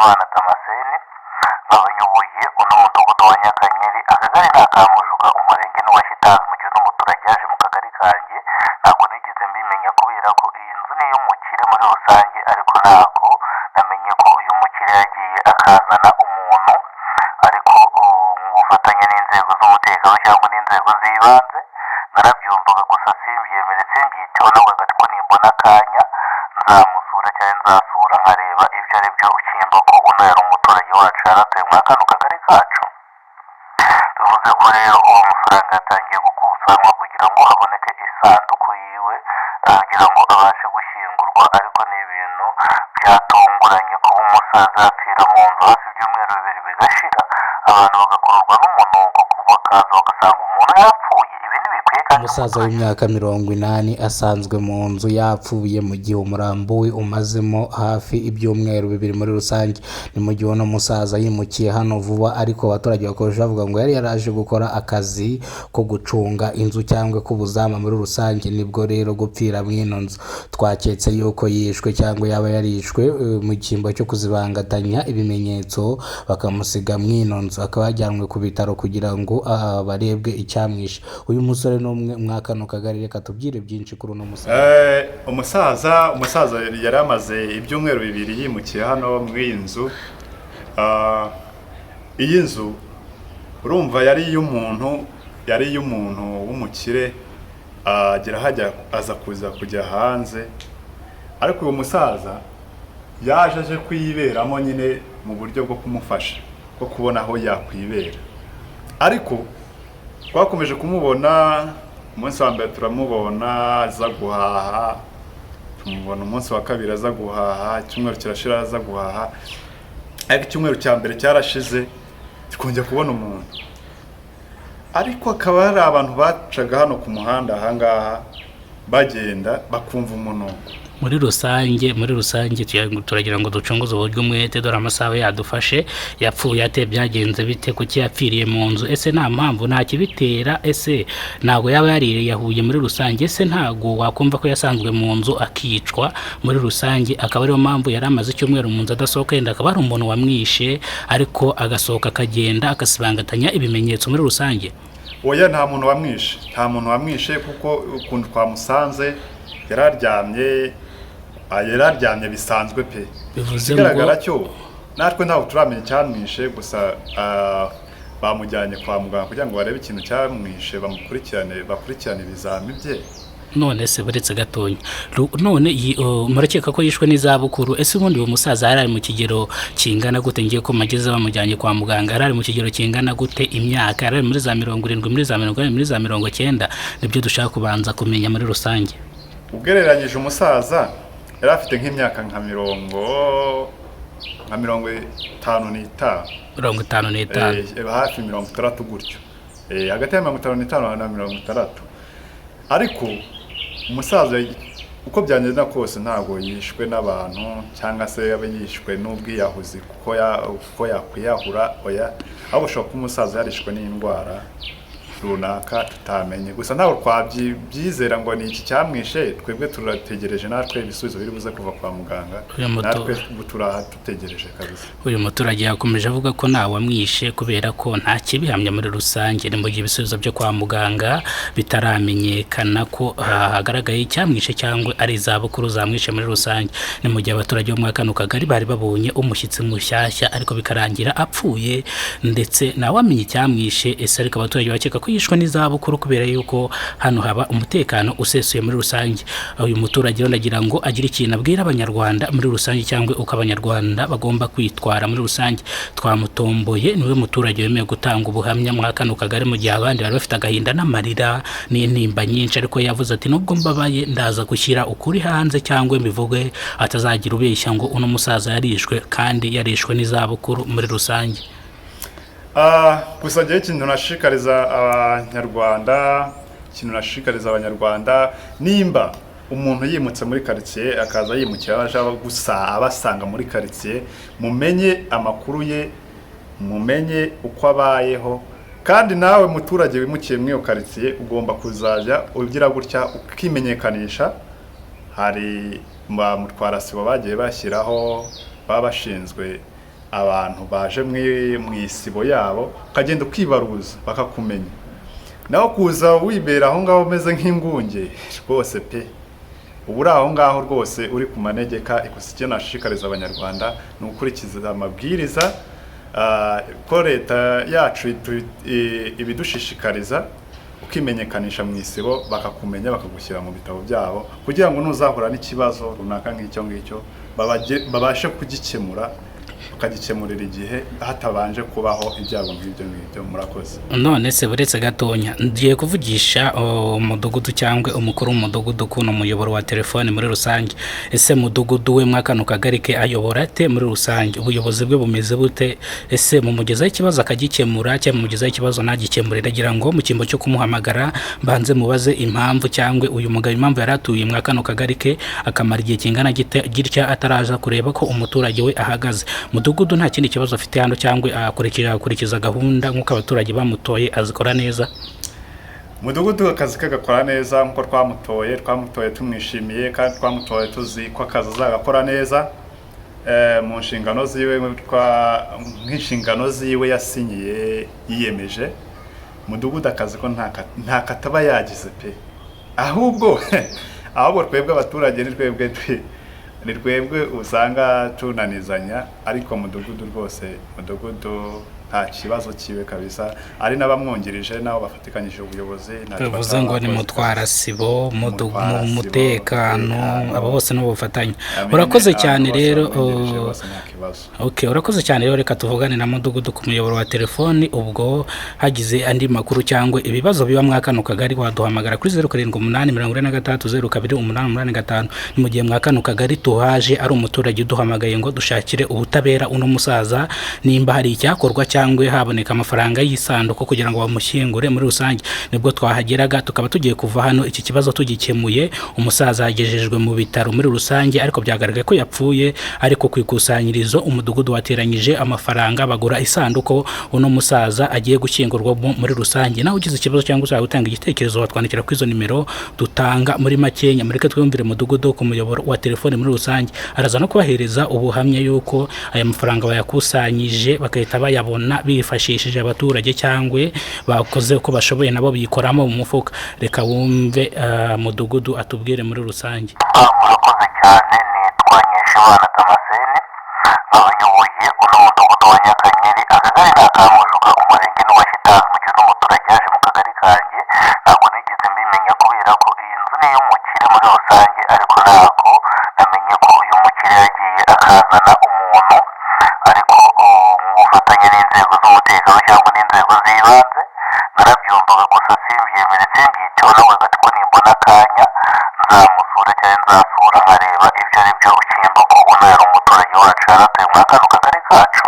Hakizimana Damascene, nkaba nyoboye uno mudugudu wa Nyakanyeri, akagari ni aka Mujuga, umurenge ni uwa Kitabi. Mu gihe uno muturage yaje mu kagari kanjye, ntabwo nigeze mbimenya kubera ko iyi nzu ni iy'umukire muri rusange, ariko ntabwo namenye ko uyu mukire yagiye akazana umuntu, ariko mu bufatanye n'inzego z'umutekano cyangwa n'inzego z'ibanze. Narabyumvaga gusa simbyemere, simbyiteho. Navugaga ko nimbona akanya nzamusura cyangwa nzasura nkareba ibyo ari byo, ukimba ko uno yari umuturage wacu, yaratuye muri kano kagari kacu. Bivuze ko rero uwo mafaranga yatangiye gukusanywa kugira ngo haboneke isanduku yiwe, kugira ngo abashe gushyingurwa. Ariko ni ibintu byatunguranye kuba umusaza yapfira mu nzu hafi ibyumweru 2 bigashira, abantu bagakururwa n'umunuko, bakaza bagasanga umuntu yapfuye. Ibi ntibikwiye kandi. Umusaza w'imyaka 80 asanzwe mu nzu yapfuye, mu gihe umurambo we umazemo hafi ibyumweru 2 muri rusange. Ni mu gihe uno musaza yimukiye hano vuba, ariko abaturage bakomeje bavuga ngo yari yaraje gukora akazi ko gucunga inzu cyangwa k'ubuzamu muri rusange, nibwo rero gupfira mu ino nzu. Twaketse yuko yishwe cyangwa yaba yarishwe mu cyimbo cyo kuzibangatanya ibimenyetso, bakamusiga mu ino nzu, akaba yajyanwe ku bitaro kugira ngo barebwe icyamwishe. Uyu musore ni umwe mwa kano kagari. Reka tubwire byinshi kuri uno musaza. Umusaza yari amaze ibyumweru 2 yimukiye hano muri iyi nzu. Iyi nzu urumva yari iy'umuntu w'umukire, agera hajya aza kuza kujya hanze, ariko uyu musaza yaje aje kuyiberamo nyine mu buryo bwo kumufasha bwo kubona aho yakwibera. Ariko twakomeje kumubona, umunsi wa mbere turamubona aza guhaha, tumubona umunsi wa kabiri aza guhaha, icyumweru kirashira aza guhaha, ariko icyumweru cya mbere cyarashize tukongera kubona umuntu. Ariko hakaba hari abantu bacaga hano ku muhanda ahangaha bagenda bakumva umunuko. Muri rusange turagira ngo ducunguze uburyo umwete, dore amasaha yadufashe. Yapfuye ate? Byagenze bite? Kuki yapfiriye mu nzu? Ese nta mpamvu, nta kibitera? Ese ntabwo yaba yariyahuye muri rusange? Ese ntabwo wakumva ko yasanzwe mu nzu akicwa muri rusange, akaba ariyo mpamvu yari amaze icyumweru mu nzu adasohoka? Yenda akaba hari umuntu wamwishe, ariko agasohoka akagenda akasibangatanya ibimenyetso muri rusange. Oya, nta muntu wamwishe, nta muntu wamwishe, kuko ukuntu twamusanze yari aryamye, yari aryamye bisanzwe pe. Bivuze ikigaragara ngo cyo natwe ntabwo turamenya icyamwishe, gusa bamujyanye kwa muganga kugira ngo barebe ikintu cyamwishe, bamukurikirane, bakurikirane ibizami bye. None se buretse gatonya, none murakeka ko yishwe n'izabukuru? Ese ubundi uwo musaza yari ari mu kigero kingana gute? Ngiye ko mageze bamujyanye kwa muganga, yari ari mu kigero kingana gute imyaka? Yari ari muri za 70, muri za 80, muri za 90? Nibyo dushaka kubanza kumenya muri rusange. Ugereranyije, umusaza yari afite nk'imyaka nka 55. 55? Hafi 60 gutyo, hagati ya 55 na 60. Ariko umusaza uko byagenda kose ntabwo yishwe n'abantu cyangwa se yabe yishwe n'ubwiyahuzi, kuko yakwiyahura, oya. Ahubwo ushobora kuba umusaza yarishwe n'indwara runaka tutamenye. Gusa ntabwo twabyizera ngo ni iki cyamwishe. Twebwe turategereje natwe ibisubizo biri buze kuva kwa muganga. Natwe ubu turaha dutegereje kabisa. Uyu muturage yakomeje avuga ko ntawamwishe kubera ko nta kibihamya muri rusange. Ni mu gihe ibisubizo byo kwa muganga bitaramenyekana ko hagaragaye icyamwishe cyangwa ari izabukuru zamwishe muri rusange. Ni mu gihe abaturage bo muri kano kagari bari babonye umushyitsi mushyashya, ariko bikarangira apfuye, ndetse ntawamenya icyamwishe. Ese ariko abaturage bakeka ko yishwe n'izabukuru kubera yuko hano haba umutekano usesuye muri rusange. Uyu muturage rero ndagira ngo agire ikintu abwira Abanyarwanda muri rusange, cyangwa uko Abanyarwanda bagomba kwitwara muri rusange. Twamutomboye, niwe muturage wemewe gutanga ubuhamya muri kano kagari, mu gihe abandi bari bafite agahinda n'amarira n'intimba nyinshi. Ariko yavuze ati: "Nubwo mbabaye, ndaza gushyira ukuri hanze cyangwa mbivuge, atazagira ubeshya ngo uno musaza yarishwe kandi yarishwe n'izabukuru muri rusange." Gusa njyewe ikintu nashishikariza Abanyarwanda, nimba umuntu yimutse muri karitsiye, akaza yimukira aje gusa abasanga muri karitsiye, mumenye amakuru ye, mumenye uko abayeho. Kandi nawe muturage wimukiye muri iyo karitsiye, ugomba kuzajya ugira gutya ukimenyekanisha. Hari ba mutwarasibo bagiye bashyiraho, baba bashinzwe. Abantu baje mu isibo yabo, ukagenda ukibaruza bakakumenya. Naho kuza wibera aho ngaho umeze nk'ingunge rwose pe, uba uri aho ngaho rwose uri ku manegeka. Gusa icyo nashishikariza Abanyarwanda ni ugukurikiza amabwiriza, ko leta yacu ibidushishikariza, ukimenyekanisha mu isibo bakakumenya, bakagushyira mu bitabo byabo, kugira ngo nuzahura n'ikibazo runaka nk'icyo ngicyo babashe kugikemura, bakagikemurira igihe hatabanje kubaho ibyago nk'ibyo ngibyo. Murakoze. None se buretse gatonya, ngiye kuvugisha umudugudu cyangwa umukuru w'umudugudu kuno muyoboro wa telefone muri rusange. Ese mudugudu we mwa kano kagari ke ayobora ate muri rusange? Ubuyobozi bwe bumeze bute? Ese mumugezaho ikibazo akagikemura, cyangwa mumugezaho ikibazo ntagikemure? Ndagira ngo mu cyimbo cyo kumuhamagara mbanze mubaze impamvu, cyangwa uyu mugabo impamvu yari atuye mwa kano kagari ke akamara igihe kingana gitya ataraza kureba ko umuturage we ahagaze. Mudugudu nta kindi kibazo afite hano, cyangwa akurikiza gahunda nk'uko abaturage bamutoye, azikora neza? Mudugudu akazi ke gakora neza nk'uko twamutoye tumwishimiye, kandi twamutoye tuzi ko akazi azagakora neza. Mu nshingano ziwe, nk'inshingano ziwe yasinyiye yiyemeje, mudugudu akazi ko nta kataba yagize pe. Ahubwo twebwe abaturage ni twebwe usanga tunanizanya, ariko mudugudu rwose, mudugudu nta kibazo kiwe kabisa, ari n'abamwungirije nabo bafatikanyije ubuyobozi ntacyo Bivuze ngo ni bataba bakoze. Mutwarasibo, Mutwarasibo, mutekano, umutekano. Abo bose n'ubufatanye. Amine, Urakoze abantu cyane bose rero. bamwungirije bose nta kibazo. Okay, urakoze cyane rero. Reka tuvugane na mudugudu ku muyoboro wa telefoni. Ubwo hagize andi makuru cyangwa ibibazo biba mwa kano kagari, waduhamagara kuri 0784 602 885. Ni mu gihe mwa kano kagari tuhaje ari umuturage uduhamagaye ngo dushakire ubutabera uno musaza, nimba hari icyakorwa cyangwa haboneka amafaranga y'isanduku kugira ngo bamushyingure muri rusange. Nibwo twahageraga, tukaba tugiye kuva hano iki kibazo tugikemuye. Umusaza yagejejwe mu bitaro muri rusange, ariko byagaragaye ko yapfuye. Ariko ku ikusanyirizo umudugudu wateranyije amafaranga, bagura isanduku uno musaza agiye gushyingurwamo muri rusange. Nawe ugize ikibazo cyangwa ushaka gutanga igitekerezo, watwandikira kuri izo nimero dutanga. Muri makenya, mureke twiyumvire umudugudu ku muyoboro wa telefone muri rusange, araza no kubahereza ubuhamya yuko aya mafaranga bayakusanyije bagahita bayabona bifashishije abaturage, cyangwa bakoze uko bashoboye nabo bikoramo mu mufuka. Reka wumve mudugudu atubwire muri rusange. Murakoze cyane. Nitwa Nkeshimana Damascene, nkaba nyoboye uno mudugudu wa Nyakanyeri, akagari ni aka Mujuga, umurenge ni uwa Kitabi. Mu gihe uno muturage yaje mu kagari kanjye, ntabwo nigeze mbimenya kubera ko iyi nzu ni iy'umukire muri rusange, ariko ntabwo namenye ko uyu mukire yagiye akazana umuntu, ariko mu bufatanye n'inzego z'umutekano cyangwa n'inzego z'ibanze. Narabyumvaga gusa simbyemere, simbyiteho. Navugaga ati ko nimbona akanya nzamusura cyangwa nzasura nkareba ibyo ari byo, ukimba ko uno yari umuturage wacu, yaratuye muri kano kagari kacu.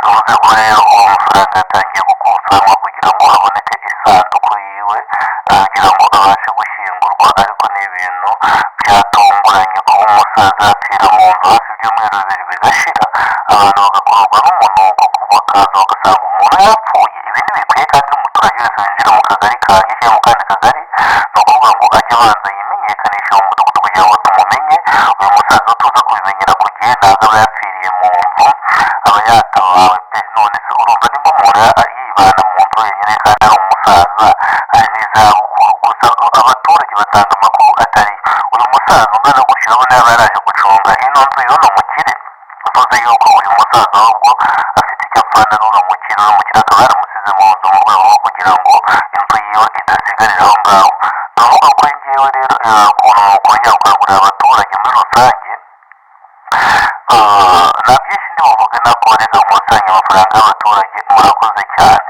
Bivuze ko rero uwo mafaranga yatangiye gukusanywa kugira ngo haboneke isanduku yiwe, kugira ngo abashe gushyingurwa. Ariko ni ibintu byatunguranye kuba umusaza yapfira mu nzu hafi ibyumweru 2 bigashira, abantu bagakorwa n'umunuko, bakaza bagasanga umuntu yapfuye. Ibi ntibikwiye, kandi n'umuturage wese winjira mu kagari kanjye cyangwa mu kandi kagari, ni ukuvuga ngo ajye abanza yimenyekanishe mu mudugudu kugira ngo tumumenye. Uyu musaza tuza kubimenyera ku gihe, ntabwo aba yapfiriye mu nzu, aba yatabawe pe. None se urumva nimba umuntu yibana mu nzu wenyine kandi ari umusaza, ari n'izabukuru? Gusa abaturage batanga amakuru atari uyu musaza ungana gutyo, urabona yaba yaraje gucunga ino nzu y'uno mukire. Bivuze yuko uyu musaza ahubwo afite icyo apfana n'uno mukire, uno mukire akaba yaramusize mu nzu mu rwego rwo kugira ngo inzu yiwe idasigarira aho ngaho. Ndavuga ko ngewe rero ukuntu kongera gukangurira abaturage muri rusange, nta byinshi ndi buvuge, nako reka nkusanye amafaranga y'abaturage. Murakoze cyane.